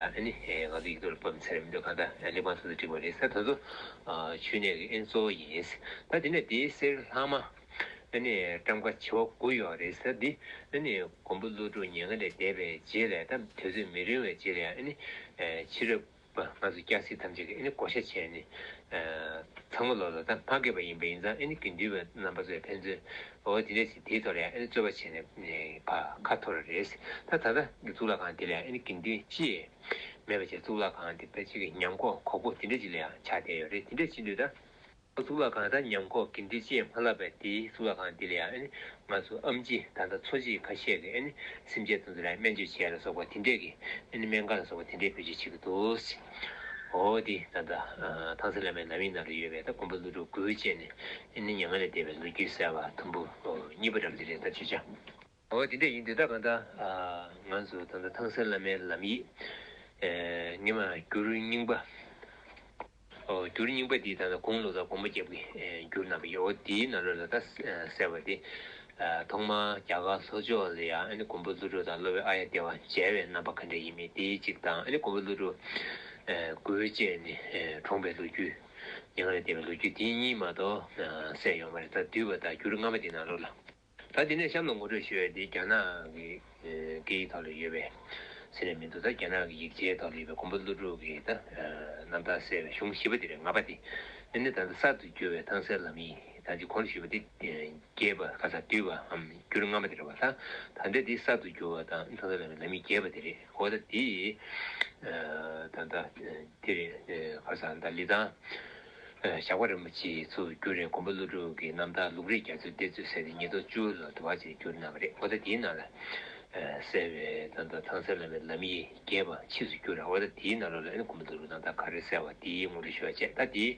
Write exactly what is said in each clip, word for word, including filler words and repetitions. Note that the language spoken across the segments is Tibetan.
ཨ་ནི་ང་ཚོ་ཡིག་ཐོག་ལ་ཕབ་ཚར་མི་འདུག་གང་ལྟར་གླེགས་བམ་ཚོ་ཚོ་བྲིས་པ་རེད་ཟེར། ད་ཚོ་ཆོས་གནས་ཀྱི་ཨ་ནི་གཙོ་བོ་ཡིན། ད་དེ་ནས་དེའི་གསེར་ལྷག་མ་ཨ་ནི་ཊམ་ཀ་བྱེ་བ་དགུ་ཡོད་རེད་ཟེར། འདི་ཨ་ནི་མགོན་པོ་ཀླུ་སྒྲུབ་ཉེ་ལྔ་ལས་འདས་པའི་རྗེས་ལ་ད་དུས་ཚོད་མི་རིང་བའི་རྗེས་ལ་ཨ་ནི་ཕྱི་རབས་པ་ང་ཚོ་སྐྱ་སེར་ཐམས་ཅད་ཀྱིས་ཨ་ནི་བགོ་བཤའ་བྱས་ནས་ཚང་མ་ལོ་ལ་ད་མ་སྐྱེས་པ་ཡིན་པ་ཡིན་ཙང་ཨ་ནི་དགེ་འདུན་པ་རྣམ་པ་ཚོས་ཕན་ཚུན་འོ་དེ་འདྲ་ཞིག་དེའི་ཐོག་ལ་ཨ་ནི་རྩོད་པ་བྱས་ནས་ཕར་ཁ་འཐོར་རེད། ད་ད་ལྟ་གཙུག་ལག་ཁང་དེ་ལ་ཨ་ནི་དགེ་འདུན་ཅི་ཡང་མེད་པ་བྱས། གཙུག་ལག་ཁང་དེ་དཔེ་ཅིག་གི་ཉམས་ཁོག་གོག་པོ་དེ་འདྲ་ཅིག་ལ་ཡང་ཆགས་བསྡད་ཡོད་རེད། དེ་འདྲ་བྱེད་དུས་ད་གཙུག་ལག་ཁང་ད་ཉམས་ཁོག་དགེ་འདུན་ཅི་ཡང་མ་ལྷག་པའི་དེའི་གཙུག་ལག་ཁང་དེ་ལ་ཡང་ཨ་ནི་ང་ཚོ་ཨེམ་ཆི་ད་ལྟ་འཚོ་བྱེད་ཁ་ཤས་ཀྱིས་ཨ་ནི་སེམས་ཅན་དེ་ཚོ་ལ་སྨན་བཅོས་བྱས་ལ་སོགས་པ་དེ་འདྲས་ཀྱི་ཨ་ནི་སྨན་ཁང་ལ་སོགས་པ་དེ་འདྲས་བེད་སྤྱོད་བྱེད་ཀྱི་འདུག་འོ་དེ་ད་ལྟ་ཐང་སན་བླ་མའི་ལམ་ཡིག་ནང་ལ་ཡོད་པའི་ད་མགོན་པོ་ཀླུ་སྒྲུབ་མགུལ་བཅད་ནས་ཨ་ནི་མྱ་ངན་ལས་འདས་པའི་ལོ་རྒྱུས་གསལ་བ་དུམ་བུ་གཉིས་པ་འདྲ་པོ་དེ་རེད། ད་ཆོས་ཆ། འོ་དེ་འདྲ་ཡིན་དུས་ད་གང་ལྟར་ང་ཚོ་ད་ལྟ་ཐང་སན་བླ་མའི་ལམ་ཡིག་སྔོན་མ་འགྱུར་རྙིང་པ། འོ་འགྱུར་རྙིང་པ་འདི་ད་ལྟ་གུང་ལོ་ཙཱ་མགོན་པོ་རྒྱལ་པོས་བསྒྱུར་གནང་བ་ཡོད། འོ་དེའི་ནང་ལོགས་ལ་ད་གསལ་བ་དེ་ཐོག་མར་རྒྱ་གར་ལྷོ་ཕྱོགས་ལ་ཡང་ཨ་ནི་མགོན་པོ་ཀླུ་སྒྲུབ་དང་སློབ་དཔོན་ཨཱརྱ་དེ་བ་མཇལ་བའི་རྣམ་པ་ག་འདྲ་ཡིན་མིན་དེ་གཅིག་དང་། ཨ་ནི་མགོན་པོ་ཀླུ་སྒྲུབ་མགུལ་བཅད་ནས་གྲོངས་པའི་ལོ་རྒྱུས། མྱ་ངན་ལས་འདས་པའི་ལོ་རྒྱུས་དེ་གཉིས་མ་གཏོགས་གསལ་ཡོད་མ་རེད། ད་བསྡུས་པ་དང་འགྱུར་སྔ་མ་དེ་ནང་ལོགས་ལ། ད་དེ་ནས་གཤམ་ལ་ངོ་སྤྲོད་ཞུ་ཡས་དེ་རྒྱ་ནག་གི་སྐད་ཡིག་ཐོག་ལ་ཡོད་པའི་ཟེར་ནས་མི་འདུག་ད་རྒྱ་ནག་གི་ཡིག་ཆའི་ཐོག་ལ་ཡོད་པའི་མགོན་པོ་ཀླུ་སྒྲུབ་ཀྱི་ད་རྣམ་ཐར་ཟེར་བའི་གཞུང་བཞི་པ་དེ་རེད། ལྔ་པ་དེ། དེ་ནས་ད་ལྟ་གསར་དུ་བསྒྱུར་བའི་ཐང་སན་བླ་མའི་ད་ཅི་གོང་ཞུས་པ་དེ་རྒྱས་པ་ག་ས་བསྡུས་པའམ་འགྱུར་སྔ་མ་དེ་རེད་བ། ད་ད་ལྟ་དེ་གསར་དུ་བསྒྱུར་བ་དང་ཐང་སན་བླ་མའི་ལམ་ཡིག་རྒྱས་པ་དེ་རེད། འོ་ད་དེ་ད་ལྟ་དེ་རེད། ག་ས་ད་ལི་ཐང་ཞགས་པ་རིན་པོ་ཆེས་ཚུར་བསྒྱུར་རེད། མགོན་པོ་ཀླུ་སྒྲུབ་ཀྱི་རྣམ་ཐར་ལུང་རིགས་རྒྱ་མཚོའི་གཏེར་མཛོད་ཟེར་ཏེ་ཉིས་སྟོང་བཅུ་ལ་དུ་བ་ཅིག་བསྒྱུར་གནང་བ་རེད། འོ་ད་དེའི་ནང་ལ་གསལ་བའི་ད་ལྟ་ཐང་སན་བླ་མའི་ལམ་ཡིག་རྒྱས་པ་ཕྱིས་སུ་བསྒྱུར་ར། འོ་ད་དེའི་ནང་ལོགས་ལ་ཨ་ནི་མགོན་པོ་ཀླུ་སྒྲུབ་རྣམ་ཐར་ག་རེ་གསལ་བ་དེའི་ངོ་སྤྲོད་ཞུ་བ་བྱས། ད་དེའི་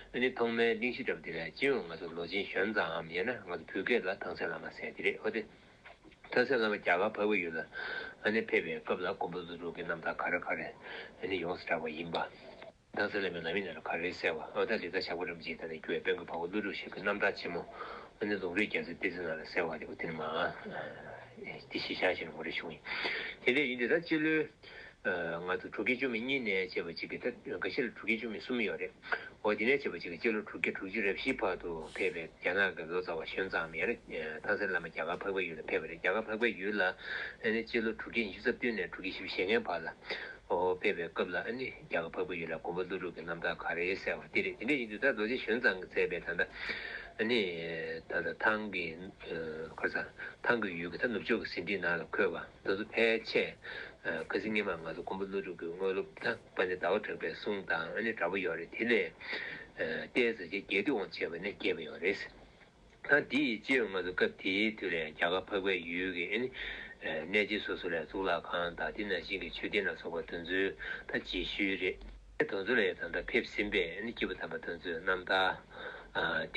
ཨ་ནི་ཐོག་མའི་གླེང་གཞི་འདྲ་པོ་དེ་ལ་སྤྱི་ཡོངས་ང་ཚོ་ལོ་ཆེན་ཞོན་ཙང་ངམ་ཡང་ན་ང་ཚོ་བོད་སྐད་ལ་ཐང་སན་བླ་མ་ཟེར་དེ་རེད། འོ་དེ་ཐང་སན་བླ་མ་རྒྱ་གར་འཕགས་པའི་ཡུལ་ལ་ཨ་ནི་ཕེབས་པའི་སྐབས་ལ་མགོན་པོ་ཀླུ་སྒྲུབ་ཀྱི་རྣམ་ཐར་ག་རེ་ག་རེ་ཨ་ནི་ཡོངས་སུ་གྲགས་པ་ཡིན་པ། ཐང་སན་བླ་མའི་ལམ་ཡིག་ནང་ལ་ག་རེ་གསལ་བ། འོ་ད་ལི་ཐང་ཞགས་པ་རིན་པོ་ཆེས་ད་ནི་བསྒྱུར་བའི་དཔལ་མགོན་འཕགས་པ་ཀླུ་སྒྲུབ་ཞབས་ཀྱི་རྣམ་ཐར་ཆེན་མོ་ཨ་ནི་ལུང་རིགས་རྒྱ་མཚོའི་གཏེར་མཛོད་ནང་ལ་གསལ་བ་དེ། འོ་དེ་ནི་མ་དེ་གཞི་བཞག་བྱས་ནས་ངོ་སྤྲོད་ཞུ་གི་ཡིན། དེ་འདྲ་ཡིན་དུས་ད་སྤྱི་ལོའི་ང་ཚོ་དྲུག་བརྒྱ་བཅུ་མེད་གཉིས་ནས་བྱས་པ་ཅིག་གི་ད་འགའ་ཤས་ལ་དྲུག་བརྒྱ་བཅུ་མེད་གསུམ་ཡོད་རེད། འོ་དེ་ནས་བྱས་པ་ཅིག་གི་སྤྱི་ལོ་དྲུག་བརྒྱ་དྲུག་ཅུ་རེ་བཞི་བར་དུ་ཕེབས་པའི་རྒྱ་ནག་གི་ལོ་ཙཱ་བ་ཞོན་ཙང་ཡང་ན་ཐང་སན་བླ་མ་རྒྱ་གར་འཕགས་པའི་ཡུལ་ལ་ཕེབས་པ་རེད། རྒྱ་གར་འཕགས་པའི་ཡུལ་ལ་ཨ་ནི་སྤྱི་ལོ་དྲུག་བརྒྱ་ཉི་ཤུ་རྩ་བདུན་ནས་དྲུག་བརྒྱ་བཞི་བཅུ་ཞེ་ལྔའི་བར་ལ། འོ་ཕེབས་པའི་སྐབས་ལ་ཨ་ནི་རྒྱ་གར་འཕགས་པའི་ཡུལ་ལ་མགོན་པོ་ཀླུ་སྒྲུབ་ཀྱི་རྣམ་ཐར་ག་རེ་གསལ་བ་དེ་རེད། དེ་འདྲ་ཡིན་དུས་ད་ལོ་ཆེན་ཞོན་ཙང་གིས་མཛད་པའི་ད་ལྟ་ཨ་ནི་ད་ལྟ་ཐང་གི་ཁ་ས་ཐང་གི་ཡུལ་གྱི་ད་ནུབ་ཕྱོགས་ཀྱི་ཟིན་བྲིས་ནང་ལ་འཁོད་པ་དེ་ཚོ་ཕལ་ཆེར་ཁ་སང་སྔོན་མ་ང་ཚོ་མགོན་པོ་ཀླུ་སྒྲུབ་ཀྱི་དངོས་སློབ་ད་དཔལ་ལྡན་ཟླ་བ་གྲགས་པའི་གསུང་དང་ཨ་ནི་འདྲ་པོ་ཡོད་རེད། དེ་ལས་ཏའི་ཙི་ཅི་རྒྱས་བསྡུས་དབང་བྱས་པ་ནས་རྒྱས་པ་ཡོད་རེད། ད་དེ་ཡི་སྤྱི་ཡོངས་ང་ཚོ་སྐབས་དེའི་དུས་ལ་རྒྱ་གར་འཕགས་པའི་ཡུལ་གྱི་ཨ་ནི་གནས་ཆེན་སོ་སོ་ལ་གཙུག་ལག་ཁང་དང་དེ་ནང་བཞིན་གྱི་མཆོད་རྟེན་ལ་སོགས་པ་དེ་ཚོའི་ད་རྗེས་ཤུལ་རེད། དེ་ཚོ་ལ་ཡང་ད་ལྟ་ཕེབས་ཟིན་པའི་ཨ་ནི་སྐྱེས་བུ་དམ་པ་དེ་ཚོའི་རྣམ་ཐར།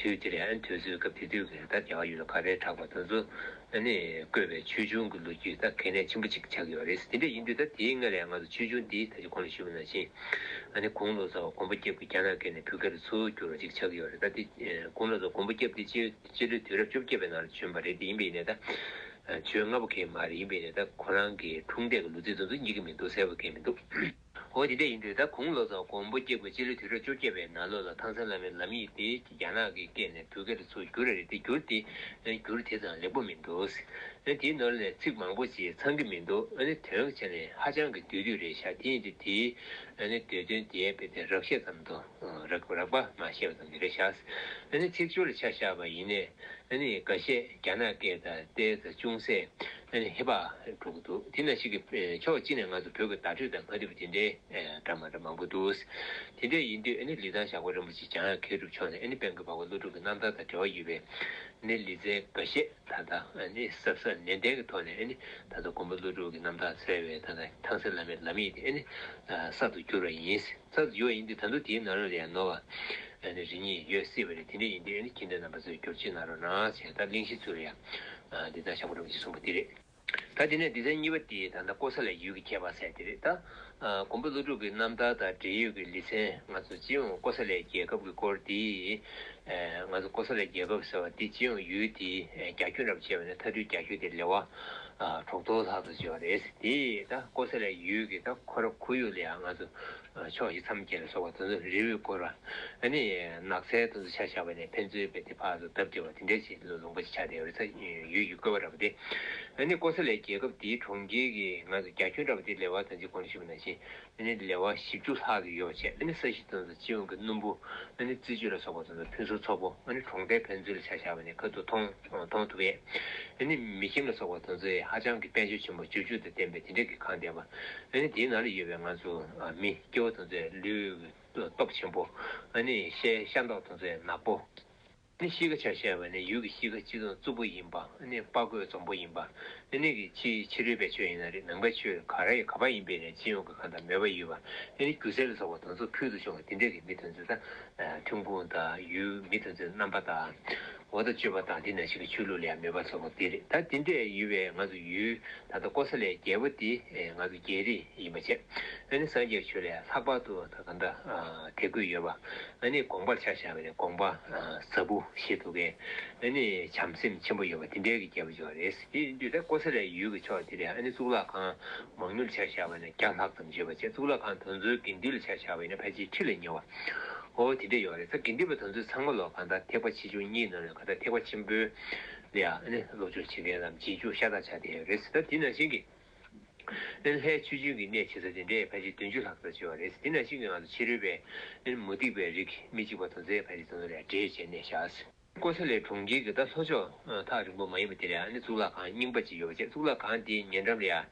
དུས་དེ་རེད། ཨ་ནི་དུས་ཚོད་སྐབས་དེ་དུས་ཀྱི་ད་རྒྱ་གར་ཡུལ་ལ་ག་རེ་གྲགས་པ་དེ་ཚོ་ཨ་ནི་བཀོད་པའི་ཆོས་འབྱུང་གི་ལོ་རྒྱུས་ད་གལ་གནད་ཆེན་པོ་ཅིག་ཆགས་ཀྱི་ཡོད་རེད། དེ་འདྲ་ཡིན་དུས་ད་དེའི་སྔ་ལ་ང་ཚོ་ཆོས་འབྱུང་འདི་ད་ཅི་གོང་ལ་ཞུས་པ་ནང་བཞིན་ཨ་ནི་གུང་ལོ་ཙཱ་བ་མགོན་པོ་སྐྱབས་ཀྱིས་རྒྱ་ནག་སྐད་ནས་བོད་སྐད་ལ་ཚུར་བསྒྱུར་བ་ཅིག་ཆགས་ཀྱི་ཡོད་རེད། ད་དེ་གུང་ལོ་ཙཱ་བ་མགོན་པོ་སྐྱབས་དེ་སྤྱི་སྤྱི་ལོའི་དུས་རབས་བཅོ་བརྒྱད་པའི་ནང་ལ་བྱོན་པ་རེད། དེ་ཡིན་པ་ཡིན་ནའི་ད་བྱོན་སྔ་པོ་གང་ཡང་མ་རེད། ཡིན་པ་ཡིན་ནའི་ད་ཁོ་རང་གི་འཁྲུངས་འདས་ཀྱི་ལོ་ཚིགས་དེ་ཚོ་རྙེད་ཀྱི་མི་འདུག་གསལ་པོ་གང་ཡང་མི་འདུག་འོ་དེ་འདྲ་ཡིན་དུས་ད་གུང་ལོ་ཙཱ་བ་མགོན་པོ་སྐྱབས་ཀྱིས་སྤྱི་ལོའི་དུས་རབས་བཅོ་བརྒྱད་པའི་ནང་ལོགས་ལ་ཐང་སན་བླ་མའི་ལམ་ཡིག་དེ་རྒྱ་ནག་གི་སྐད་ནས་བོད་སྐད་ལ་ཚུར་བསྒྱུར་བ་རེད། དེ་བསྒྱུར་དེ་བསྒྱུར་དེ་ཙམ་ལེགས་པོ་མི་འདུག་ཨ་ནི་དེའི་ནང་ལ་ཚིག་མང་པོ་ཞིག་ཚང་གི་མི་འདུག་ཨ་ནི་དོན་གྱི་ཆ་ནས་ཧ་ཅང་གི་བསྡུས་བསྡུས་རེད་ཤག་དེ་ཡིན་དུས་དེའི་ཨ་ནི་བསྡུས་དོན་དེ་དཔེ་དེ་རགས་བཤད་ཙམ་དུ་རགས་རགས་པ་མ་བཤད་པ་ཙམ་གྱི་རེད་ཤག་ཨ་ནི་ཚིག་སྦྱོར་ལ་ཆ་བཞག་པ་ཡིན་ནའི་ཨ་ནི་འགའ་ཤས་རྒྱ་ནག་སྐད་དང་ཏོག་ཙམ་ཅུང་ཟད་ཨ་ནི་ཧེ་བག་འགྲོ་གི་འདུག་དེ་ནང་བཞིན་གྱི་ཕྱོགས་གཅིག་ནས་ང་ཚོ་བོད་ཀྱི་བརྡ་སྤྲོད་དང་མ་འགྲིག་པ་དེ་འདྲའི་འདྲ་མ་འདྲ་མང་པོ་འདུག་དེ་འདྲ་ཡིན་དུས་ཨ་ནི་ལི་ཐང་ཞགས་པ་རིན་པོ་ཆེ་འཇམ་དབྱངས་མཁས་གྲུབ་མཆོག་ནས་ཨ་ནི་དཔལ་མགོན་འཕགས་པ་ཀླུ་སྒྲུབ་ཀྱི་རྣམ་ཐར་དང་འབྲེལ་བ་ཡོད་པའི་ཨ་ནི་ལེ་ཚན་འགའ་ཤས་ད་ལྟ་ཨ་ནི་གཟབ་གཟབ་ནན་ཏན་གྱི་ཐོག་ནས་ཨ་ནི་ད་ལྟ་མགོན་པོ་ཀླུ་སྒྲུབ་ཀྱི་རྣམ་ཐར་ཟེར་བའི་ད་ལྟ་ཐང་སན་བླ་མའི་ལམ་ཡིག་དེ་ཨ་ནི་གསར་དུ་བསྒྱུར་བ་ཡིན། གསར་དུ་བསྒྱུར་བ་ཡིན་དུས་ད་དུང་དེའི་ནང་ལོགས་ལ་ཡང་ནོར་བ་ཨ་ནི་རེ་གཉིས་ཡོད་སྲིད་པ་རེད། དེ་འདྲ་ཡིན་དུས་ཨ་ནི་མཁྱེན་ལྡན་རྣམ་པ་ཚོས་བསྒྱུར་བཅོས་གནང་རོགས་གནང་ཞེས་ད་གླེང་གཞི་ཚུར་ཡང་འདི་ལྟར་ཞགས་པ་རིན་པོ་ཆེས་གསུངས་པ་འདི་རེད། ད་དེ་ནས་སྡེ་ཚན་གཉིས་པ་དེ་ད་ལྟ་ཀོ་ས་ལའི་ཡུལ་གྱི་ཁྱད་པར་ཟེར་དེ་རེད། ད་མགོན་པོ་ཀླུ་སྒྲུབ་ཀྱི་རྣམ་ཐར་དང་འབྲེལ་ཡོད་ཀྱི་ལེ་ཚན་ང་ཚོ་སྤྱི་ཡོངས་ཀོ་ས་ལའི་རྒྱལ་ཁབ་ཀྱི་སྐོར་དེ་ང་ཚོ་ཀོ་ས་ལའི་རྒྱལ་ཁབ་ཟེར་བ་དེ་སྤྱི་ཡོངས་ཡུལ་དེ་རྒྱ་ཁྱོན་རབ་བྱས་པ་ནས་མཐའ་འདུལ་རྒྱ་ཁྱོན་དེ་ལེ་དབར་ གྲོགས་ཐོག་ལྷག་ཏུ་བྱེད་པ་རེད། དེ་ད་ཀོ་ས་ལའི་ཡུལ་གྱི་ད་ཁོ་ར་ཁོར་ཡུག་ལ་ཡང་ང་ཚོ་ཕྱོགས་བཞི་མཚམས་བརྒྱད་ལ་སོགས་པ་དེ་ཚོ་རི་བོས་བསྐོར་བ། ཨ་ནི་ནགས་ཚལ་དེ་ཚོ་ཆ་བཞག་པ་ནས་ཕན་ཚུན་བས་དེ་ཕར་ཚུར་བརྡབ་སྟེ་བ་དེ་འདྲས་ཅིག་ལ་ལུང་པ་ཅིག་ཆགས་བསྡད་ཡོད་རེད། ས་ཡུལ་གྱི་བཀོད་པ་འདྲ་པོ་དེ། ཨ་ནི་ཀོ་ས་ལའི་རྒྱལ་ཁབ་དེའི་གྲོང་ཁྱེར་གྱི་ང་ཚོ་རྒྱ་ཁྱོན་འདྲ་པོ་དེ་ལེ་དབར་ད་ཅི་གོང་ཞུས་པ་ནང་བཞིན། ཨ་ནི་ལེ་དབར་བཞི་བཅུ་ལྷག་གི་ཡོད་པ་བྱས། ཨ་ནི་ས་གཞི་དེ་ཚོ་སྤྱི་ཡོངས་ཀྱི་སྣུམ་པོ། ཨ་ནི་རྩི་བཅུད་ལ་སོགས་པ་དེ་ཚོ་ཕུན་སུམ་ཚོགས་པོ། ཨ་ནི་གྲོང་རྡལ་ཕན་ཚུན་ལ་ཆ་བཞག་པ་ནས་ཁ་ཐུག་མཐོང་མཐོང་ཐུབ་ཡས། ཨ་ནི་མི་ཁྱིམ་ལ་སོགས་པ་དེ་ཚོ་ཧ་ཅང་གི་དཔལ་འབྱོར་ཆེན་པོ་བྱུར་བཅུད་དང་ལྡན་པའི་དེ་འདྲས་ཀྱི་ཁང་ལྡན་པ། ཨ་ནི་དེའི་ནང་ལ་ཡོད་པའི་ང་ཚོ་མི་སྐྱེ་བོ་དེ་ཚོའི་ལུས་སྟོབས་ཆེན་པོ། ཨ་ནི་ཤ་ཤ་མདོག་དེ་ཚོ་ནག་པོ། ནི་གཤིས་ཀ་ཆ་བཞག་པ་ནི་ཡུལ་གྱི་གཤིས་ཀ་སྤྱི་ཚོགས་རྩུབ་པོ་ཡིན་པ། ནི་དཔའ་རྒོད་འཛོམས་པོ་ཡིན་པ། ནི་གི་ཕྱི་ཕྱི་རོལ་པའི་ཆོས་ཡིན་ན་རེད། ནང་པའི་ཆོས་ག་རེ་ག་པ་ཡིན་པའི་ནི་སྤྱི་ཡོངས་ཀྱི་གང་ལྟར་མོས་པ་ཡོད་པ། ནི་སྒྱུ་རྩལ་ལ་སོགས་པ་དེ་ཚོ་ཕུལ་དུ་བྱུང་བ་དེ་འདྲས་ཀྱི་མི་དེ་ཚོ་ད་ཐོན་ཁུངས་དང་ཡུལ་མི་དེ་ཚོའི་རྣམ་པ་དང་། འོ་ད་སྤྱོད་པ་དང་དེ་ནང་བཞིན་གྱི་ཆོས་ལུགས་ལ་ཡང་མོས་པ་ཚོགས་པ་དེ་རེད། ད་དེ་འདྲས་ཡོད་པའི་ང་ཚོ་ཡུལ་ད་ལྟ་ཀོ་ས་ལའི་རྒྱལ་པོ་དེ་ང་ཚོ་རྒྱལ་རིགས་ཡིན་པ་བྱས། ཨ་ནི་སངས་རྒྱས་ཆོས་ལ་ཡང་ལྷག་པར་དུ་ད་གང་ལྟར་དད་གུས་ཡོད་པ། ཨ་ནི་དགོངས་པར་ཆ་བཞག་པའི་དགོངས་པ་ཟབ་པོ་ཞིག་འདུག་གས། ཨ་ནི་བྱམས་སེམས་ཆེན་པོ་ཡོད་པ་དེ་འདྲའི་གི་རྒྱལ་པོ་ཅིག་རེད། དེ་ཡིན་དུས་ད་ཀོ་ས་ལའི་ཡུལ་གྱི་ཕྱོགས་དེ་ལ་ཡང་ཨ་ནི་གཙུག་ལག་ཁང་མང་ཉུང་ཆ་བཞག་པ་ནས་བརྒྱ་ལྷག་ཙམ་ཡོད་པ་བྱས། གཙུག་ལག་ཁང་དེ་ཚོའི་དགེ་འདུན་ལ་ཆ་བཞག་པ་ཡིན་ན་ཕལ་ཆེར་ཁྲི་ལས་ཉེ་བ། འོ་དེ་འདྲ་ཡོད་རེད། ད་དགེ་འདུན་པ་དེ་ཚོ་ཚང་མ་ལོ་གང་ལྟར་ཐེག་པ་ཆེ་ཆུང་གཉིས་ནང་ནས་གང་ལྟར་ཐེག་པ་ཆེན་པོའི་ལ་ཡང་ཨ་ནི་སློབ་སྦྱོང་བྱེད་མཁན་ལམ་རྗེས་འཇུག་ཤ་སྟག་ཆགས་བསྡད་ཡོད་རེད། ད་དེ་ནང་བཞིན་གྱི་ཨ་ནི་ལྷའི་ཆོས་སྦྱིན་གྱི་གནས་བྱེད་ས་དེ་འདྲས་ཕལ་ཆེར་བདུན་ཅུ་ལྷག་ཙམ་ཡོད་རེད། དེ་ནང་བཞིན་གྱི་ང་ཚོ་ཕྱི་རོལ་པའི་ཨ་ནི་མུ་སྟེགས་པའི་རིགས་མི་གཅིག་པ་དེ་ཚོས་ཕལ་ཆེར་དེ་ཚོ་ལ་འདྲེས་བྱས་གནས་བཞག་ཀོ་ས་ལའི་གྲོང་ཁྱེར་གྱི་ད་ལྷོ་ཕྱོགས་ཐག་རིང་པོ་མ་ཡིན་པ་དེ་ལ་ཨ་ནི་གཙུག་ལག་ཁང་རྙིང་པ་ཅིག་ཡོད་པ་བྱས། གཙུག་ལག་ཁང་དེའི་ཉེ་འགྲམ་ལ་ཡང་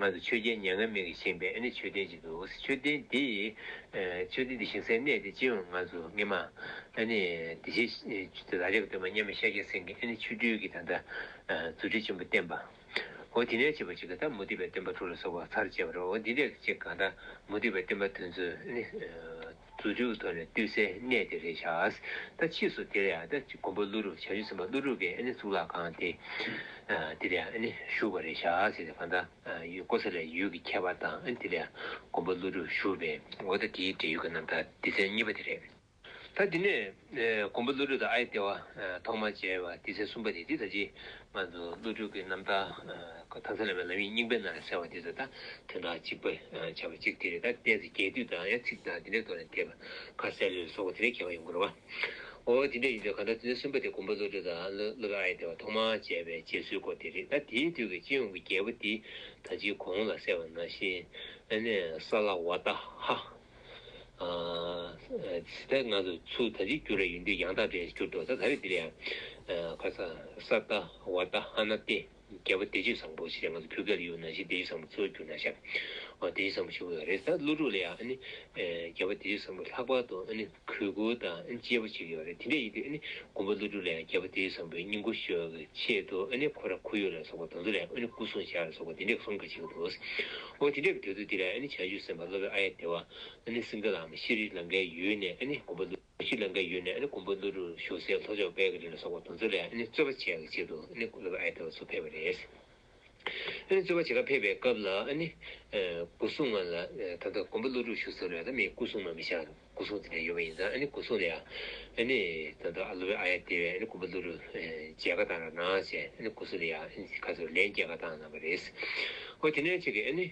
ང་ཚོ་ཆོས་རྒྱལ་མྱ་ངན་མེད་ཀྱིས་བཞེངས་པའི་ཨ་ནི་མཆོད་རྟེན་ཅིག་འདུག་མཆོད་རྟེན་དེ་ཡི་མཆོད་རྟེན་དེ་བཞེངས་སའི་གནས་དེ་སྤྱི་ཡོངས་ང་ཚོ་སྔོན་མ་ཨ་ནི་བདེ་ཆེན་རྒྱ་རས་ཀྱི་སྟོན་པ་མཉམ་མེད་ཤཱཀྱ་སེང་གེ་ཨ་ནི་ཆོ་འཕྲུལ་གྱི་ད་ལྟ་རྫུ་འཕྲུལ་ཆེན་པོ་བསྟན་པ། འོ་དེ་ནས་བྱས་པ་ཅིག་གི་ད་མུ་སྟེགས་པའི་སྟོན་པ་དྲུག་ལ་སོགས་པ་ཚར་བཅད་པ་རེད། འོ་འདི་འདྲས་ཅིག་གང་ལྟར་མུ་སྟེགས་པའི་སྟོན་པ་དེ་ཚོས་ནི་རྫུ་འཕྲུལ་ཐོག་ནས་བཏུལ་སའི་གནས་དེ་རེད་ཤག་ད་ཕྱིས་སུ་དེ་ལ་ཡང་ད་ཅིག་མགོན་པོ་ཀླུ་སྒྲུབ་བྱང་ཆུབ་སེམས་དཔའ་ཀླུ་སྒྲུབ་ཀྱིས་ནི་གཙུག་ལག་ཁང་དེ་དེ་ལ་ཡང་ནི་བཞུགས་པ་རེད་ཤག་ཟེར་ཏེ། གང་ལྟར་ཡུལ་ཀོ་ས་ལའི་ཡུལ་གྱི་ཁྱད་པར་དང་དེ་ལ་ཡང་མགོན་པོ་ཀླུ་སྒྲུབ་བཞུགས་པའི་འོ་ད་དེའི་འབྲེལ་ཡོད་ཀྱི་རྣམ་ཐར་སྡེ་ཚན་གཉིས་པ་དེ་རེད། ད་དེ་ནས་ཨེ་མགོན་པོ་ཀླུ་སྒྲུབ་དང་ཨའི་ཏེ་བ་ཨེ་ཐོག་མར་མཇལ་བ་སྡེ་ཚན་གསུམ་པ་དེ་དེ་ད་ཅི་ང་ཚོ་ཀླུ་སྒྲུབ་ཀྱི་རྣམ་ཐར་ཨེ་ཐང་སང་བླ་མའི་ལམ་ཡིག་རྙིང་པའི་ནང་ལ་གསལ་བ་དེ་ཚོ་ད་དོན་དག་གཅིག་པ་ཨེ་བྱ་བ་གཅིག་དེ་རེད། ད་ཏོག་ཙམ་རྒྱས་བསྡུས་དང་ཡང་ཚིག་དང་དེ་འདྲའི་ཐོག་ནས་འདས་པ་ཁ་གསལ་ལོས་སོགས་པ་དེ་འདྲའི་ཁྱད་པར་ཡོང་གི་རེད་བ། འོ་དེ་འདྲ་ཡིན་དུས་གང་ལྟར་སྡེ་ཚན་གསུམ་པ་དེ་མགོན་པོ་ཀླུ་སྒྲུབ་དང་སློབ་དཔོན་ཨའི་ཏེ་བ་ཐོག་མར་མཇལ་བའི་མཇལ་སྲོལ་སྐོར་དེ་རེད། ད་དེའི་དུས་ཀྱི་སྤྱི་ཡོངས་ཀྱི་རྒྱལ་པོ་དེ་ད་ཅི་གོང་ལ་གསལ་བ་ནང་བཞིན་ཨ་ནི་ས་ལ་ཝ་ཏ་ཧ། ཨ་ད་ང་ཚོ་ཚུར་ད་ཅི་བསྒྱུར་ར་ཡིན་དུས་ཡང་དག་འདྲ་བསྒྱུར་འདུག་ད་ད་རེས་འདི་ལ་ཡང་ཁ་སང་ས་ཏ་ཝ་ཏ་ཧ་ན་སྟེ་རྒྱལ་པོ་བདེ་སྤྱོད་བཟང་པོ་ཞེས་ང་ཚོ་བོད་སྐད་ལ་ཡོད་ནང་བཞིན་བདེ་སྤྱོད་བཟང་པོ་ཚུར་བསྒྱུར་ན་ཤག་འོ་བདེ་སྤྱོད་བཟང་པོ་ཞུ་གི་ཡོད་རེད། ད་ཀླུ་སྒྲུབ་ལ་ཡང་ཨ་ནི་རྒྱལ་པོ་བདེ་སྤྱོད་བཟང་པོ་ལྷག་པར་དུ་ཨ་ནི་གུས་བཀུར་དང་ཨ་ནི་གཅེས་པོ་བྱེད་ཀྱི་ཡོད་རེད། དེ་འདྲ་ཡིན་དུས་ཨ་ནི་མགོན་པོ་ཀླུ་སྒྲུབ་ལ་ཡང་རྒྱལ་པོ་བདེ་སྤྱོད་བཟང་པོའི་བསྙེན་བཀུར་ཞུ་བའི་ཆེད་དུ་ཨ་ནི་ཁོ་ར་ཁོར་ཡུག་ལ་སོགས་པ་དེ་ཚོ་ལ་ཡང་ཨ་ནི་སྐུ་སྲུང་བྱ་བ་ལ་སོགས་པ་དེ་འདྲའི་གསུང་གི་བྱེད་ཀྱི་འདུག་འོ་དེ་འདྲའི་དུས་ཚོད་འདི་ལ་ཨ་ནི་བྱང་ཆུབ་སེམས་དཔའ་སློབ་དཔོན་ཨ་ཡ་དེ་བ་ཨ་ནི་སིང་ག་ལ་མ་ཤྲི་ལང་ཀའི་ཡུལ་ནས་ཨ་ནི་མགོན་པོ་ཀླུ་ཤྲི་ལང་ཀའི་ཡུལ་ནས་ཨ་ནི་མགོན་པོ་ཀླུ་སྒྲུབ་བཞུགས་སའི་ལྷོ་ཕྱོགས་པད་ཀ་རི་ལ་སོགས་པ་དེ་ཚོ་ལ་ཨ་ནི་རྩོད་པ་བྱེད་ཡག་ཆེད་དུ་ཨ་ནི་སློབ་དཔོན་ཨ་ཡ་དེ་བ་ཚུར་ཕེབས་པ་རེད། ཨ་ནི་རྩོད་པ་བྱེད་ག་ཕེབས་པའི་སྐབས་ལ་ཨ་ནི་སྐུ་སྲུང་ལ་ད་ལྟ་མགོན་པོ་ཀླུ་སྒྲུབ་བཞུགས་ས་ལ་ད་མི་སྐུ་སྲུང་མ་མི་བཞག་སྐུ་སྲུང་དེ་འདྲ་ཡོད་པ་ཡིན་ཙང་ཨ་ནི་སྐུ་སྲུང་ལ་ཡང་ཨ་ནི་ད་ལྟ་སློབ་དཔོན་ཨ་ཡ་དེ་བས་ཨ་ནི་མགོན་པོ་ཀླུ་སྒྲུབ་མཇལ་ཁ་བཏང་རོགས་གནང་ཞེས་ཨ་ནི་སྐུ་སྲུང་ལ་ཡང་ཨ་ནི་ཁ་ཚུར་ལན་སྐྱེལ་ཁ་བཏང་གནང་བ་རེད། ཨོ་དེ་ནས་ཅིག་གིས་ཨ་ནི།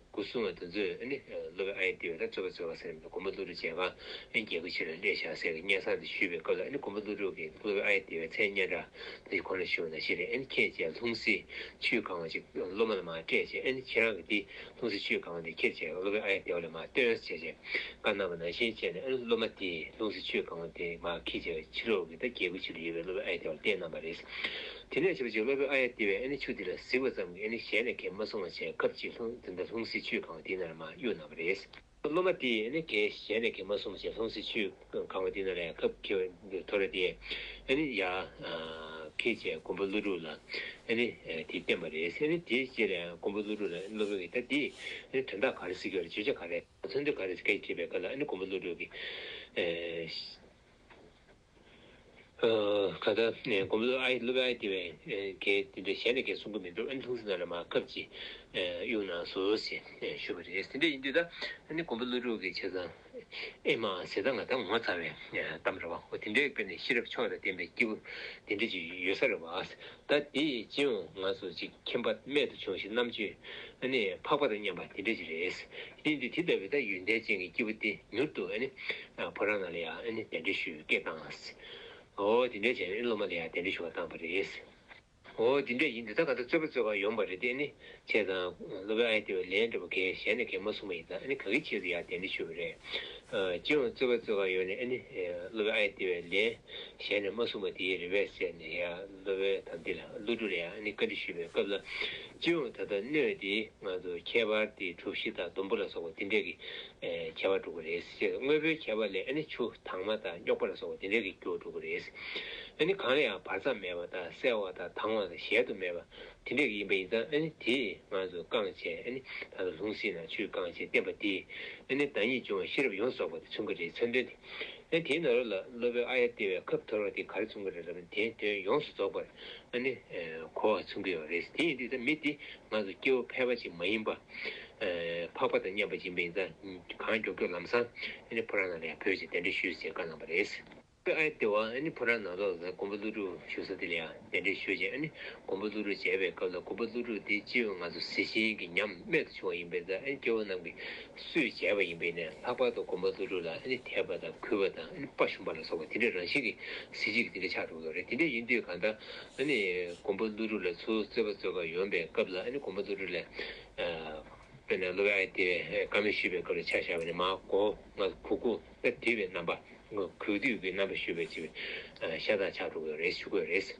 སྐུ་སྲུང་བ་དེ་ཚོས་ཨ་ནི་སློབ་དཔོན་ཨ་ཡ་དེ་བས་ད་རྩོད་པ་རྩོད་པ་ཟེར་ནས་མགོན་པོ་ཀླུ་སྒྲུབ་མཇལ་ཁ་ཨ་ནི་རྒྱལ་པོ་ཁྱེད་ལ་སླེབས་ཤག་ཟེར་གི་སྙན་སེང་དེ་ཞུས་པའི་སྐབས་ལ་ཨ་ནི་མགོན་པོ་ཀླུ་སྒྲུབ་ཀྱིས་སློབ་དཔོན་ཨ་ཡ་དེ་བས་མཚན་སྙན་གྲགས་དེ་གོང་ལ་ཞུས་པ་ནང་བཞིན་རེད། ཨ་ནི་ཁྱེད་ཀྱིས་ལྷུང་བཟེད་ཆུས་གང་བ་ཅིག་སློབ་མ་ལ་མར་སྤྲད་བྱས་ཨ་ནི་ཁྱེད་རང་གིས་དེ་ལྷུང་བཟེད་ཆུས་གང་བ་དེ་ཁྱེར་བྱས་སློབ་དཔོན་ཨ་ཡ་དེ་བ་ལ་མར་སྟོན་ཟེར་བྱས་བཀའ་གནང་བ་ནང་བཞིན་བྱས་ནས་ཨ་ནི་སློབ་མ་དེས་ལྷུང་བཟེད་ཆུས་གང་བ་དེ་མར་འཁྱེར་བྱས་ཕྱི་ལོགས་ཀྱི་ད་རྒྱལ་པོ་ཁྱེད་ལ་ཡོད་པའི་སློབ་དཔོན་ཨ་ཡ་དེ་བ་ལ་སྟོན་གནང་བ་རེད། དེ་ནས་བྱས་པ་ཅིག་སློབ་དཔོན་ཨ་ཡ་དེ་བས་ཨ་ནི་ཆུ་དེ་ལ་གཟིགས་པ་ཙམ་གྱིས་ཨ་ནི་ཞལ་ནས་གད་མ་གསུང་བ་བྱས་སྐབས་ཅིག་ལྷུང་དེ་འདྲ་ལྷུང་བཟེད་ཆུས་གང་བ་དེའི་ནང་ལ་མར་གཡུག་གནང་བ་རེད། སློབ་མ་དེས་ཨ་ནི་གད་ཞལ་ནས་གད་མ་གསུང་བ་བྱས་ལྷུང་བཟེད་ཆུས་གང་བ་དེའི་ནང་ལ་ཡང་ཁབ་ཁྱེར་བ་དེ་ཐོ་རེ་དེ་ཨ་ནི་ཡར་འཁྱེར་བྱས་མགོན་པོ་ཀླུ་སྒྲུབ་ལ་ཨ་ནི་དེ་བསྟན་པ་རེད། ཨ་ནི་དེའི་རྗེས་ལ་ཡང་མགོན་པོ་ཀླུ་སྒྲུབ་ལ་སློབ་དཔོན་གྱིས་ད་དེ་ཨ་ནི་དོན་དག་ག་རེ་ཟེར་གྱི་ཡོད་རེད། བརྗོད་བྱ་ག་རེ་མཚོན་དོན་ག་རེ་ཟེར་སྐད་ཆ་དྲིས་པའི་སྐབས་ལ་ཨ་ནི་མགོན་པོ་ཀླུ་སྒྲུབ་ཀྱིས། ཨ། ག་ད་ནས་མགོན་པོ་ཨ་ཡེ་སློབ་དཔོན་ཨ་ཡེ་ཏི་ཝའི་གས་དེ་འདྲ་གཞན་ལ་གས་གསུང་གི་མི་འདུག་ཨ་ནི་ལྷུང་བཟེད་ནང་ལ་མར་ཁབ་ཅིག་གཡུག་གནང་སོང་ཞེས་ཞུས་པ་རེད། དེ་འདྲ་ཡིན་དུས་ད་ཨ་ནི་མགོན་པོ་ཀླུ་སྒྲུབ་ཀྱིས་བྱས་ཙང་ཨེ་མ་ཟེར་ད་ང་ད་ངོ་ཚ་བའི་གཏམ་རེད་བ། འོ་དེ་འདྲའི་དཔེ་ནས་ཤེས་རབ་མཆོག་དང་ལྡན་པའི་སྐྱེས་བུ་དེ་འདྲ་ཅིག་ཡོད་ས་རེད་བ། ད་དེ་ཡི་སྤྱི་ཡོངས་ང་ཚོ་ཅིག་མཁྱེན་པ་རྨད་དུ་བྱུང་ཞིང་རྣམ་དཔྱོད་ཨ་ནི་འཕགས་པ་དང་མཉམ་པ་དེ་འདྲ་ཅིག་རེད། ཡིན་དུས་དེ་ལྟ་བུའི་ད་ཡོན་ཏན་ཅན་གྱི་སྐྱེས་བུ་དེ་མྱུར་དུ་ཨ་ནི་ཕོ་བྲང་ནང་ལ་ཡང་ཨ་ནི་གདན་འདྲེན་ཞུས་སྐད་བཏང་། འོ་དེ་འདྲ་བྱས་ནས་སློབ་མ་ལ་ཡང་གདན་འདྲེན་ཞུ་བར་བཏང་བ་རེད། འོ་དེ་འདྲ་ཡིན་དུས་ད་ག་ད་རྩོད་པ་རྩོད་གར་ཡོང་བ་རེད་དེ། ཨ་ནི་བྱས་ཙང་སློབ་དཔོན་ཨ་ཡེ་ཏི་ཝའི་ལན་འདྲ་པོ་གས་གཞན་ནས་གས་མ་གསུངས་པ་ཡིན་ཙང་ཨ་ནི་ག་གི་ཆེད་དུ་ཡང་གདན་འདྲེན་ཞུས་པ་རེད། ཨ། སྤྱི་ཡོངས་རྩོད་པ་རྩོད་གར་ཡོང་ནས་ཨ་ནི་སློབ་དཔོན་ཨ་ཡེ་ཏི་ཝའི་ལན་གཞན་ནས་མ་གསུངས་པ་དེ་རེད་པས་ཟེར་ནས་ཡང་སློབ་དཔོན་དམ་ཚིག་ལ་ཀླུ་སྒྲུབ་ལ་ཡང་ཨ་ནི་བཀའ་འདྲི་ཞུས་པའི་སྐབས་ལ། སྤྱི་ཡོངས་ད་ལྟ་སྣོད་དེ་ང་ཚོ་ཁྱད་པར་དེ་གྲུ་བཞི་དང་ཟླུམ་པོ་ལ་སོགས་པ་དེ་འདྲས་ཀྱི་ཨེ་ཁྱད་པར་འགྲོ་གི་རེད་ཟེར། དངོས་པོའི་ཁྱད་པར་ལས་ཨ་ནི་ཆུ་དྭངས་མ་དང་རྙོག་པ་ལ་སོགས་པ་དེ་འདྲས་ཀྱི་འགྱུར་བ་འགྲོ་གི་རེད། ཨ་ནི་གང་ལ་ཡང་བར་མཚམས་མེད་པ་དང་གསལ་བ་དང་དྭངས་བ་དང་གཞལ་དུ་མེད་པ་དེ་འདྲས་ཀྱི་ཡིན་པ་ཡིན་ཙང་ཨ་ནི་དེས་ང་ཚོ་བཀང་བྱས། ཨ་ནི་ད་ལྟ་ལྷུང་བཟེད་ནང་ཆུས་བཀང་བྱས་བསྟན་པ་དེས་ཨ་ནི་བདག་ཉིད་འབྱུང་བ་ཤེས་རབ་ཡོངས་སུ་རྫོགས་པ་དེ་མཚོན་གྱི་རེད། མཚོན་དོན་དེ། ཨ་དེའི་ནང་ལོགས་ལ་སློབ་དཔོན་ཨཱརྱ་ཏེ་བས་ཁབ་འཐོར་བ་དེ་ག་རེ་མཚོན་གྱི་རེད་ལབ་ན། དེའི་དོན་ཡོངས་སུ་རྫོགས་པར་ཨ་ནི་ཨེ་གོ་བ་མཚོན་གྱི་ཡོད་རེད། དེ་ཡིན་དུས་ད་མི་དེ་ང་ཚོ་སྐྱེ་བོ་ཕལ་པ་ཅིག་མ་ཡིན་པ། ཨེ་འཕགས་པ་དང་མཉམ་པ་ཅིག་ཡིན་པ་ཡིན་ཙང་གང་མགྱོགས་མགྱོགས་ལམ་སང་ཨ་ནི་ཕོ་བྲང་ནང་ལ་ཡང་བོས་ཅིག་གདན་འདྲེན་ཞུས་ཟེར་བཀའ་གནང་བ་རེད། སློབ་དཔོན་ཨཱརྱ་ཏེ་བ་ཨ་ནི་ཕོ་བྲང་ནང་ལོགས་ལ་མགོན་པོ་ཀླུ་སྒྲུབ་བཞུགས་ས་དེ་ལ་ཡང་གདན་འདྲེན་ཞུས་བྱས། ཨ་ནི་མགོན་པོ་ཀླུ་སྒྲུབ་མཇལ་བའི་སྐབས་ལ་མགོན་པོ་ཀླུ་སྒྲུབ་དེ་སྤྱི་ཡོངས་ང་ཚོ་གཟི་བྱིན་གྱི་ཉམས་རྨད་དུ་བྱུང་བ་ཡིན་པས་ཙང་། ཨ་ནི་སྐྱེ་བོ་རྣམས་ཀྱིས་སུས་མཇལ་བ་ཡིན་པས་ནས་ལྷག་པར་དུ་མགོན་པོ་ཀླུ་སྒྲུབ་ལ་ཨ་ནི་དད་པ་དང་གུས་པ་དང་ཨ་ནི་དཔའ་ཞུམ་པ་ལ་སོགས་པ་དེ་འདྲའི་རང་བཞིན་གྱི་གཟི་བརྗིད་ཀྱི་དེ་འདྲ་ཆགས་འགྲོ་གི་ཡོད་རེད། དེ་འདྲ་ཡིན་དུས་གང་ལྟར་ཨ་ནི་མགོན་པོ་ཀླུ་སྒྲུབ་ལ་ཚུར་རྩོད་པ་རྩོད་གར་ཡོང་པའི་སྐབས་ལ་ཨ་ནི་མགོན་པོ་ཀླུ་སྒྲུབ་ལ་ཨ་དཔེར་ན་སློབ་དཔོན་ཨཱརྱ་ཏེ་བས་བཀའ་མོལ་ཞུས་པའི་སྐབས་ལ་ཆ་བཞག་པ་ཡིན་ན། མར་མགོ་ང་གུག་གུག་ད་དུད་པའི་རྣམ་པ། གུག་དུད་ཀྱི་རྣམ་པ་ཞུས་པའི་ཅིག་ཤ་སྟག་ཆགས་འགྲོ་གི་ཡོད་རེད། ཞུ་གི་ཡོད་རེད།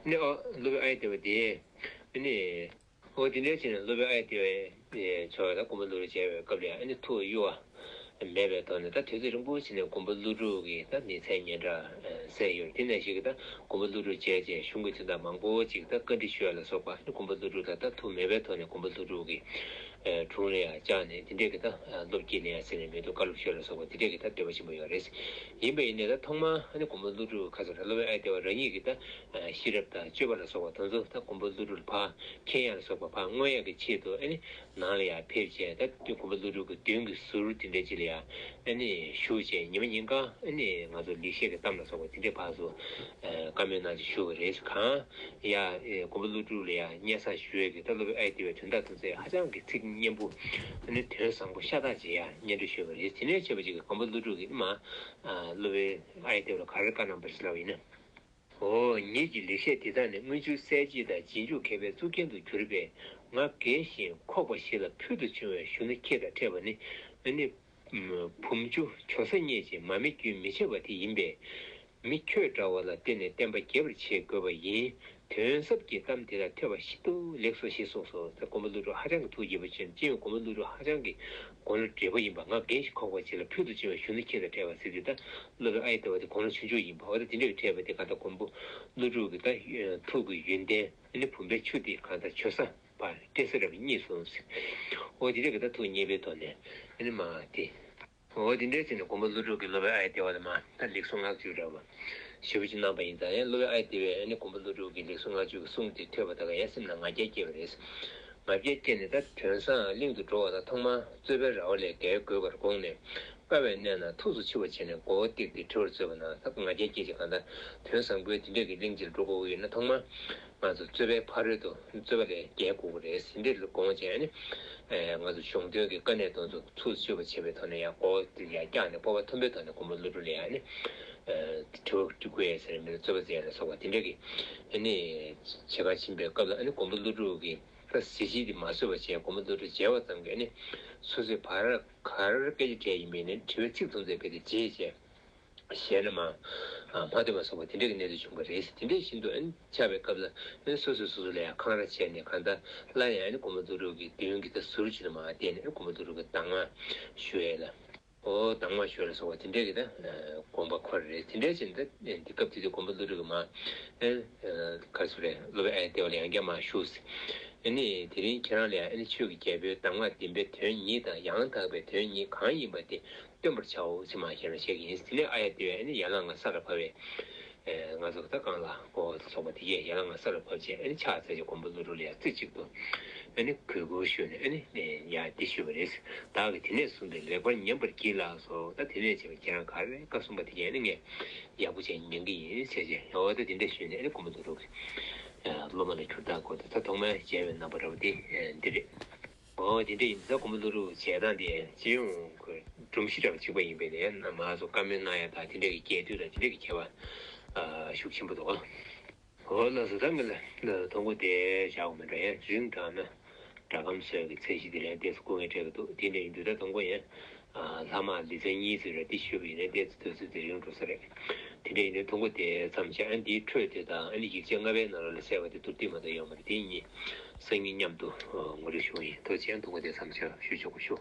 ཨ་ནི་ཨ་སློབ་དཔོན་ཨཱརྱ་ཏེ་བ་དེ་ཨ་ནི། འོ་དེ་འདྲའི་ཕྱིར་ན་སློབ་དཔོན་ཨཱརྱ་ཏེ་བའི་མཆོག་ལ་མགོན་པོ་ཀླུ་སྒྲུབ་མཇལ་བའི་སྐབས་ལ་ཨ་ནི་ཐུགས་གཡོ་བ་མེད་པའི་ཐོག་ནས། ད་དུས་ཚོད་རིང་པོ་ཕྱིན་ནས་མགོན་པོ་ཀླུ་སྒྲུབ་ཀྱི་ད་མི་ཚེའི་སྙན་གྲགས་གསལ་ཡོད་རེད། དེ་ནང་བཞིན་གྱི་ད་མགོན་པོ་ཀླུ་སྒྲུབ་མཇལ་བྱས་གཞུང་གི་དོན་དག་མང་པོ་ཅིག་ད་བཀའ་འདྲི་ཞུ་ཡ་ལ་སོགས་པ། ཨ་ནི་མགོན་པོ་ཀླུ་སྒྲུབ་ལ་ད་ཐུགས་མོས་པའི་ཐོག་ནས་མགོན་པོ་ཀླུ་སྒྲུབ་ཀྱི་དྲུང་ལ་ཡང་བཅར་ནས་དེ་འདྲས་ཀྱི་ད་སློབ་དཀྱིལ་ལ་ཡང་ཟེར་ནས་མི་འདུག་བཀའ་སློབ་ཞུ་ཡ་ལ་སོགས་པ་དེ་འདྲས་ཀྱི་ད་འདོད་པ་ཆེན་པོ་ཡོད་རེད། ཡིན་པ་ཡིན་ནའི་ད་ཐོག་མར་ཨ་ནི་མགོན་པོ་ཀླུ་སྒྲུབ་ཁ་སོ་ར་སློབ་དཔོན་ཨཱརྱ་ཏེ་བ་རང་ཉིད་ཀྱི་ད་ཤེས་རབ་དང་སྤྱོད་པ་ལ་སོགས་པ་དེ་ཚོ་ད་མགོན་པོ་ཀླུ་སྒྲུབ་ལ་ཕར་མཁྱེན་ཡ་ལ་སོགས་པ་ཕར་མངོན་ཡ་གི་ཆེད་དུ་ཨ་ནི་ནང་ལ་ཡར་ཕེབས་བྱས། ད་དེ་མགོན་པོ་ཀླུ་སྒྲུབ་ཀྱི་མདུན་གྱི་ཟུར་དེ་འདྲའི་ཅིག་ལ་ཡར་ཨ་ནི་བཞུགས་བྱས་ཉི་མ་ཉིན་གང་ཨ་ནི་ང་ཚོ་ལེགས་བཤད་ཀྱི་གཏམ་ལ་སོགས་པ་དེ་འདྲའི་ཕར་ཚུར་བཀའ་མོལ་གནང་བྱས་བཞུགས་པ་རེད། གང་ཡ་མགོན་པོ་ཀླུ་སྒྲུབ་ལ་ཡར་སྙན་སེང་ཞུ་ཡས་ཀྱི་ད་སློབ་དཔོན་ཨཱརྱ་ཏེ་བའི་དོན་དག་དེ་ཚོ་ཧ་ཅང་གི་ཚིག་སྙན་པོ་ཨ་ནི་དོན་བཟང་པོ་ཤ་སྟག་ཅིག་ཡར་སྙན་སྒྲོན་ཞུས་པ་རེད། དེ་ནས་བྱས་པ་ཅིག་གི་མགོན་པོ་ཀླུ་སྒྲུབ་ཀྱིས་མར་སློབ་དཔོན་ཨཱརྱ་ཏེ་བ་ལ་ག་རེ་བཀའ་གནང་པ་རེད་ལབ་པ་ཡིན་ན། འོ། ཉིད་ཀྱི་ལེགས་བཤད་དེ་དག་ནི། སྔོན་འཇུག་གསལ་བྱེད་དང་རྗེས་འཇུག་མཁས་པའི་གཙུག་རྒྱན་དུ་གྱུར་པས། ང་རྒན་ཞིང་ཁོག་པ་ཞིག་ལ་ཕུལ་དུ་བྱུང་བའི་གཞོན་ནུ་ཁྱེད་དང་འཕྲད་པ་ནི། ཨ་ནི་བུམ་ཆུ་བྱོ་ས་རྙེད་ཅིང་མ་སྨད་རྒྱུན་མི་ཆད་པ་དེ་ཡིན་པས། མི་ཁྱོད་འདྲ་བ་ལ་བརྟེན་ནས་བསྟན་པ་རྒྱས་པར་བྱེད་དགོས་པ་ཡིན། དོན་ཟབ་ཀྱི་གཏམ་དེ་དག་ཐོས་པ་ཤིན་ཏུ་ལེགས་སོ་ཞེས་གསུངས་སོ། ད་མགོན་པོ་ཀླུ་སྒྲུབ་ཧ་ཅང་གི་ཐུགས་དགྱེས་པ་བྱུང་། སྤྱི་ཡོངས་མགོན་པོ་ཀླུ་སྒྲུབ་ཧ་ཅང་གི་དགུང་ལོ་བགྲེས་པོ་ཡིན་པ། ང་རྒན་ཞིང་ཁོག་པ་ཞིག་ལ་ཕུལ་དུ་བྱུང་བའི་གཞོན་ནུ་ཁྱེད་དང་འཕྲད་པ་ཟེར་དུས། ད་སློབ་དཔོན་ཨཱརྱ་ཏེ་བ་དེ་དགུང་ལོ་ཆུང་ཆུང་ཡིན་པ། འོ་ད་དེ་འདྲ་གི་འཕྲད་པ་དེ་གང་ལྟར་མགོན་པོ་ཀླུ་སྒྲུབ་ཀྱི་ད་ཐུགས་ཀྱི་ཡོན་ཏན་ཨ་ནི་བུམ་པའི་ཆུ་དེ་གང་ལྟར་བྱོ་ས་ཕར་སྤྲད་ས་རབ་རྙེད་སོང་ཟེར། འོ་དེ་འདྲ་གི་ད་ཐུགས་མཉེས་པའི་ཐོག་ནས་ཨ་ནི་མར་དེ། འོ་དེ་འདྲའི་ཚེ་ནས་མགོན་པོ་ཀླུ་སྒྲུབ་ཀྱིས་སློབ་དཔོན་ཨཱརྱ་ཏེ་བ་ལ་མར་ད་ལེགས་གསུང་བསྔགས་བརྗོད་འདྲ་བ་ཞེ་པོ་ཅིག་གནང་བ་ཡིན་ཙང་། ཡང་སློབ་དཔོན་ཨཱརྱ་ཏེ་བས་ཨ་ནི་མགོན་པོ་ཀླུ་སྒྲུབ་ཀྱི་ལེགས་གསུང་བསྔགས་བརྗོད་ཀྱི་གསུང་དེ་ཐོས་པ་དང་ཡང་སེམས་ནང་ང་རྒྱལ་སྐྱེས་པ་རེད། ང་རྒྱལ་སྐྱེས་ནས་ད་དོན་བཟང་གླིང་དུ་འགྲོ་བ་དང་ཐོག་མར་རྩོད་པའི་ར་བ་ལས་བརྒལ་དགོས་པར་དགོངས་ནས། དཀའ་བའི་གནས་ན་ཐུགས་སུ་ཆུད་པར་བྱས་ནས་མགོ་བོ་བཏེགས་ཏེ་དྲི་བར་རྩོད་པ་ན། ད་ང་རྒྱལ་སྐྱེས་ཀྱི་གང་ལྟར་དོན་བཟང་པོའི་དེ་འདྲས་ཀྱི་གླིང་ཕྱིར་འགྲོ་དགོས་ཀྱི་ཡོད་ན་ཐོག་མར་ང་ཚོ་རྩོད་པའི་ཕ་རོལ་ཏུ་རྩོད་པ་ལས་རྒྱལ་དགོས་ཀྱི་རེད་ཟེར་འདི་ལ་དགོངས་བྱས་ནས། ཨེ། ང་ཚོ་གཞུང་དོན་གྱི་དཀའ་གནད་དེ་ཚོ་ཐུགས་སུ་ཆུད་པ་བྱས་པའི་ཐོག་ནས་ཡང་མགོ་བོ་དེ་ཡར་བཀྱགས་ནས་སྤོབས་པ་མཐོན་པོའི་ཐོག་ནས་མགོན་པོ་ཀླུ་སྒྲུབ་ལ་ཡང་ནི། ཨེ། དྲི་བ་དྲི་དགོས་ཟེར་ནས་མི་ལ་རྩོད་པ་མཛད་ལ་སོགས་པ་དེ་འདྲ་གི་ཨ་ནི་བྱེད་གར་ཕྱིན་པའི་སྐབས་ལ། ཨ་ནི་མགོན་པོ་ཀླུ་སྒྲུབ་ཀྱིས་ད་གཟི་བརྗིད་དེ་མ་བཟོད་པ་བྱས། མགོན་པོ་ཀླུ་སྒྲུབ་མཇལ་བ་ཙམ་གྱིས་ཨ་ནི་སོ་སོའི་བར་ག་རེ་སྐད་ཆ་དྲིས་ཡིན་པས་ནི་དྲི་བའི་ཚིག་ཐུང་ཚད་དཔེ་དེ་བརྗེད་བྱས། ཞལ་ནས་མར་མ་ཐོན་པ་སོགས་པ་དེ་འདྲ་གི་གནས་ཚུལ་བྱུང་བ་རེད། དེ་འདྲ་བཞིན་དུ་ཨ་ནི་ཆགས་པའི་སྐབས་ལ་ཨ་ནི་སོ་སོས་སོ་སོ་ལ་ཡང་འཁང་ར་བྱས་ནས་གང་ལྟར་སླར་ཡང་ཨ་ནི་མགོན་པོ་ཀླུ་སྒྲུབ་ཀྱི་མདུན་གྱི་ད་ཟུར་ཅིག་ལ་མར་བསྡད་ནས་ཨ་ནི་མགོན་པོ་ཀླུ་སྒྲུབ་ཀྱི་གདམས་ངག་ཞུ་ཡས་ལ། འོ། གདམས་ངག་ཞུ་ཡས་ལ་སོགས་པ་དེ་འདྲ་གི་ད་དགོངས་པ་འཁོར་རེད། དེ་འདྲ་བྱས་ནས་ད་འདི་སྐབས་དེ་དུས་མགོན་པོ་ཀླུ་སྒྲུབ་ཀྱིས་མར་ཨ་ག་རེ་ཟེར་རེད། སློབ་དཔོན་ཨཱརྱ་ཏེ་བ་ལ་ཡང་བསྐྱར་མར་ཞུས། ཨ་ནི་དེ་རིང་ཁྱེད་རང་ལ་ཡང་ཨ་ནི་ཆོས་ཀྱི་རྒྱལ་པོའི་གདམས་ངག་བདེན་པའི་དོན་ཉིད་དང་ཡང་དག་པའི་དོན་ཉིད་གང་ཡིན་པ་དེ་སྟོན་པར་བྱའོ་ཟེར་མར་ཞལ་ནས་བཤད་ཀྱི་ཡིན། དེ་ནས་ཨཱརྱ་ཏེ་བས་ཨ་ནི་ཡན་ལག་ལྔ་ས་ལ་ཕབ་པའི་ ང་ཚོ་ད་གང་ལ་གོ་བ་དང་ཚོགས་པ་དེ་གས་ཡར་ལ་ང་ས་ལ་བབས་བྱས། ཨ་ནི་ཕྱག་འཚལ་བྱས་མགོན་པོ་ཀླུ་སྒྲུབ་ལ་ཡང་རྩེ་གཅིག་ཏུ་ཨ་ནི་གུས་བཀུར་ཞུས་ནས། ཨ་ནི་ཡ་འདི་ཞུས་པ་རེད། བདག་གིས་དེ་ནས་གསུངས་པའི་ལེགས་པར་ཉན་པར་བགྱིད་ལགས་སོ། ད་དེ་ནས་བྱས་པ་ཁྱེད་རང་ག་རེ་བཀའ་གསུངས་པ་དེ་གས་ཨ་ནི་ངས་ཡག་པོ་བྱས་ཉན་གྱི་ཡིན་ཟེར་བྱས། འོ་ད་དེ་འདྲ་ཞུས་ནས། ཨ་ནི་མགོན་པོ་ཀླུ་སྒྲུབ་ཀྱི་སློབ་མ་ལ་གྱུར་སྟངས་སྐོར་དེ་ད་ཐོག་མར་མཇལ་བའི་རྣམ་པ་འདྲ་བོ་དེ་འདི་རེད། འོ་དེ་འདྲ་ཡིན་ཙང་མགོན་པོ་ཀླུ་སྒྲུབ་མཇལ་སྟངས་དེ་སྤྱི་ཡོངས་ཀྱི་སྒྲོམ་གཞི་འདྲ་བ་གཅིག་པ་ཡིན་པས་ནས། མང་ཚོགས་བཀའ་མོལ་གནང་ཡ་དང་དེ་འདྲ་གི་རྒྱས་བསྡུས་དང་དེ་འདྲ་གི་ཁྱད་པར་ཤུགས་ཆེན་པོ་འདུག་ཨ། འོ་ལགས་སོ། ད་ངས་ལ་དང་པོ་དེ་བཞག་གོ་མེད་འགྲོ། ཡང་རིང་དྲགས་ན་སྒྲ་སྒམ་སོགས་ཀྱི་ཚད་གཞི་དེ་ལ་ཡང་ཏོག་ཙམ་སྐུ་ངལ་འཕྲད་ཀྱི་འདུག་དེ་འདྲ་ཡིན་དུས་ད་དང་པོ་ཡང་ལྷག་མ་ལེ་ཚན་གཉིས་ཙམ་རེ་འདི་ཞུས་པ་ཡིན་ན་ཏོག་ཙམ་དུས་ཚོད་དེ་རིང་འགྲོ་ས་རེད། དེ་འདྲ་ཡིན་དུས་དང་པོ་དེ་མཚམས་བཞག་ཨ་ནི་འདིའི་འཕྲོས་དེ་དང་། ཨ་ནི་ཡིག་ཆ་ལྔ་པའི་ནང་ལོགས་ལ་གསལ་བ་དེ་མདོར་བསྡུས་མ་གཏོགས་ཡོད་མ་རེད། དེ་གཉིས་སང་ཉིན་མཉམ་དུ་ངོ་སྤྲོད་ཞུ་བ་ཡིན། ཐུགས་རྗེ་ཆེ། དང་པོ་དེ་མཚམས་བཞག་ཞུ་ཆོག་པ་ཞུ།